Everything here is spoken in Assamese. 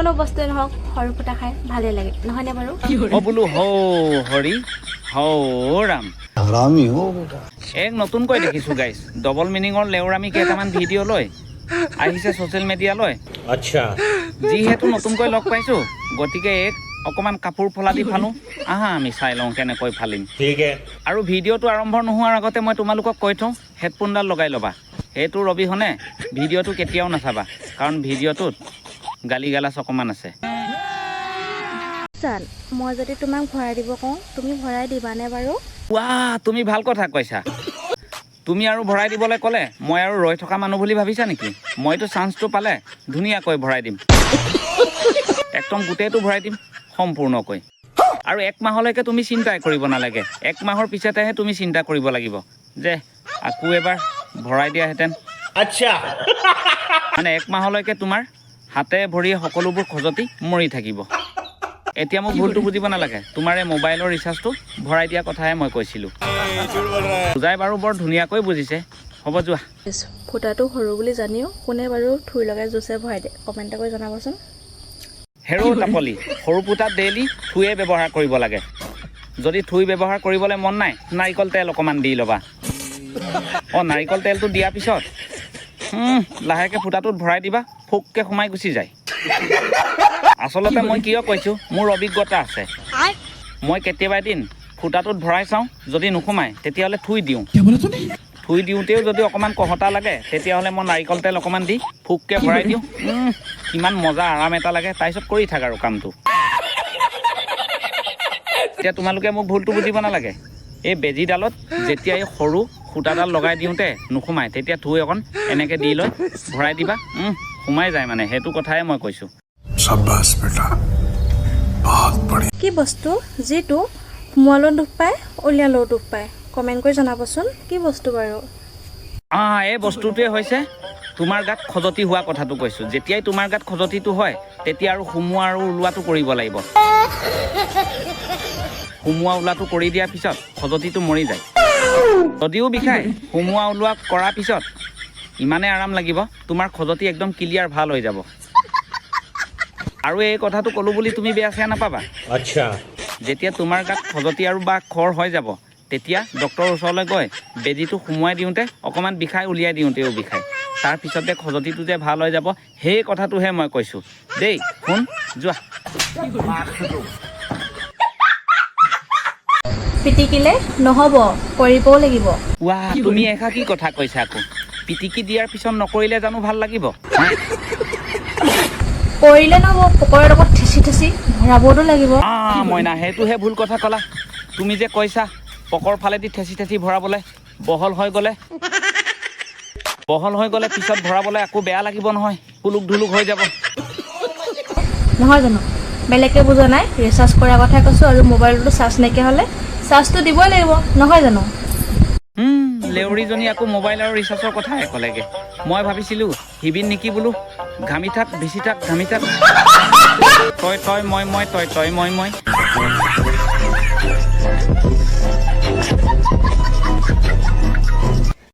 যিকোনো বস্তুৱে নহওক, সৰু ফুটা খাই ভালেই লাগে, নহয়নে বাৰু? অ বোলো হৌ হৰি হৌ ৰাম। हरामी हो बेटा। এক নতুনকৈ দেখিছোঁ গাইছ, ডবল মিনিঙৰ লেউৰামি কেইটামান ভিডিঅ' লৈ আহিছে ছ'চিয়েল মিডিয়ালৈ। अच्छा। যিহেতু নতুনকৈ লগ পাইছোঁ, গতিকে এক অকণমান কাপোৰ ফলা দি ফালোঁ। আহা, আমি চাই লওঁ কেনেকৈ ফালিম। ठीक है। আৰু ভিডিঅ'টো আৰম্ভ নোহোৱাৰ আগতে মই তোমালোকক কৈ থওঁ, হেডফোনডাল লগাই ল'বা। সেইটোৰ অবিহনে ভিডিঅ'টো কেতিয়াও নাচাবা, কাৰণ ভিডিঅ'টোত গালি গালাজ অকণমান আছে। চান, মই যদি তোমাক ভৰাই দিব কওঁ, তুমি ভৰাই দিবানে বাৰু? ৱা, তুমি ভাল কথা কৈছা। তুমি আৰু ভৰাই দিবলৈ ক'লে মই আৰু ৰৈ থকা মানুহ বুলি ভাবিছা নেকি? মইতো চান্সটো পালে ধুনীয়াকৈ ভৰাই দিম, একদম গোটেইটো ভৰাই দিম সম্পূৰ্ণকৈ। আৰু এক মাহলৈকে তুমি চিন্তাই কৰিব নালাগে। এক মাহৰ পিছতেহে তুমি চিন্তা কৰিব লাগিব যে আকৌ এবাৰ ভৰাই দিয়াহেঁতেন। अच्छा। মানে এক মাহলৈকে তোমাৰ হাতে ভৰিয়ে সকলোবোৰ খজতি মৰি থাকিব। এতিয়া মোক ভুলটো বুজিব নালাগে। তোমাৰ এই মোবাইলৰ ৰিচাৰ্জটো ভৰাই দিয়া কথাহে মই কৈছিলোঁ। বুজাই বাৰু বৰ ধুনীয়াকৈ বুজিছে। হ'ব, যোৱা। ফুটাটো সৰু বুলি জানিও কোনে বাৰু থুই লগাই জুচে ভৰাই দিয়ে? কমেণ্ট কৰি জনাবচোন। হেৰৌ টাপলি, সৰু ফুটাত ডেইলি থুয়ে ব্যৱহাৰ কৰিব লাগে। যদি থুই ব্যৱহাৰ কৰিবলৈ মন নাই, নাৰিকল তেল অকণমান দি ল'বা। অঁ, নাৰিকল তেলটো দিয়াৰ পিছত লাহেকৈ ফুটাটোত ভৰাই দিবা, ফুককৈ সোমাই গুচি যায়। আচলতে মই কিয় কৈছোঁ, মোৰ অভিজ্ঞতা আছে। মই কেতিয়াবা এদিন ফুটাটোত ভৰাই চাওঁ, যদি নোসোমায় তেতিয়াহ'লে থুই দিওঁ। থুই দিওঁতেও যদি অকণমান কহতা লাগে, তেতিয়াহ'লে মই নাৰিকল তেল অকণমান দি ফুককৈ ভৰাই দিওঁ। কিমান মজা আৰাম এটা লাগে। তাৰপিছত কৰি থাক আৰু কামটো। এতিয়া তোমালোকে মোক ভুলটো বুজিব নালাগে। এই বেজীডালত যেতিয়া এই সৰু সূতাডাল লগাই দিওঁতে নোসোমায়, তেতিয়া থুই অকণ এনেকৈ দি লৈ ভৰাই দিবা, সোমাই যায়। মানে সেইটো কথাই মই কৈছোঁ। शाबाश बेटा, बहुत बढ़िया। কি বস্তু যিটো সোমোৱালেও দুখ পায়, উলিয়ালেও দুখ পায়? কমেণ্ট কৰি জনাবচোন, কি বস্তু বাৰু? এই বস্তুটোৱে হৈছে তোমাৰ গাত খজতি হোৱা কথাটো কৈছোঁ। যেতিয়াই তোমাৰ গাত খজতিটো হয়, তেতিয়া আৰু সোমোৱা আৰু ওলোৱাটো কৰিব লাগিব। সোমোৱা ওলোৱাটো কৰি দিয়াৰ পিছত খজতিটো মৰি যায়। যদিও বিষায়, সোমোৱা ওলোৱা কৰাৰ পিছত ইমানেই আৰাম লাগিব, তোমাৰ খজতি একদম ক্লিয়াৰ ভাল হৈ যাব। আৰু এই কথাটো ক'লোঁ বুলি তুমি বেয়া চেয়া নাপাবা। अच्छा। যেতিয়া তোমাৰ গাত খজতি আৰু বা খৰ হৈ যাব, তেতিয়া ডক্টৰৰ ওচৰলৈ গৈ বেজীটো সোমোৱাই দিওঁতে অকণমান বিষাই, উলিয়াই দিওঁতেও বিষায়, তাৰপিছতে খজতিটো যে ভাল হৈ যাব, সেই কথাটোহে মই কৈছোঁ দেই। শুন, যোৱা। পিটিকিলে নহ'ব, কৰিবও লাগিব। ৱা, তুমি এষাৰ কি কথা কৈছা আকৌ? পিটিকি দিয়াৰ পিছত নকৰিলে জানো ভাল লাগিব? কৰিলে নহ'ব, পকৰৰ লগত ঠেচি ঠেচি ভৰাবতো লাগিব। মইনা, সেইটোহে ভুল কথা ক'লা। তুমি যে কৈছা পকৰ ফালেদি ঠেচি ঠেচি ভৰাবলৈ, বহল হৈ গ'লে পিছত ভৰাবলৈ আকৌ বেয়া লাগিব নহয়, কুলুক ঢুলুক হৈ যাব। নহয় জানো? বেলেগকে বুজা নাই, ৰিচাৰ্জ কৰাৰ কথা কৈছোঁ। আৰু মোবাইলটো চাৰ্জ নাইকিয়া হ'লে চাৰ্জটো দিবই লাগিব, নহয় জানো? লেউৰীজনী আকৌ মোবাইল আৰু ৰিচাৰ্জৰ কথাহে ক'লেগে। মই ভাবিছিলোঁ শিবিন নেকি বোলো। ঘামি থাক, ভিচি থাক, ঘামি থাক, তই তই মই মই, তই তই মই মই।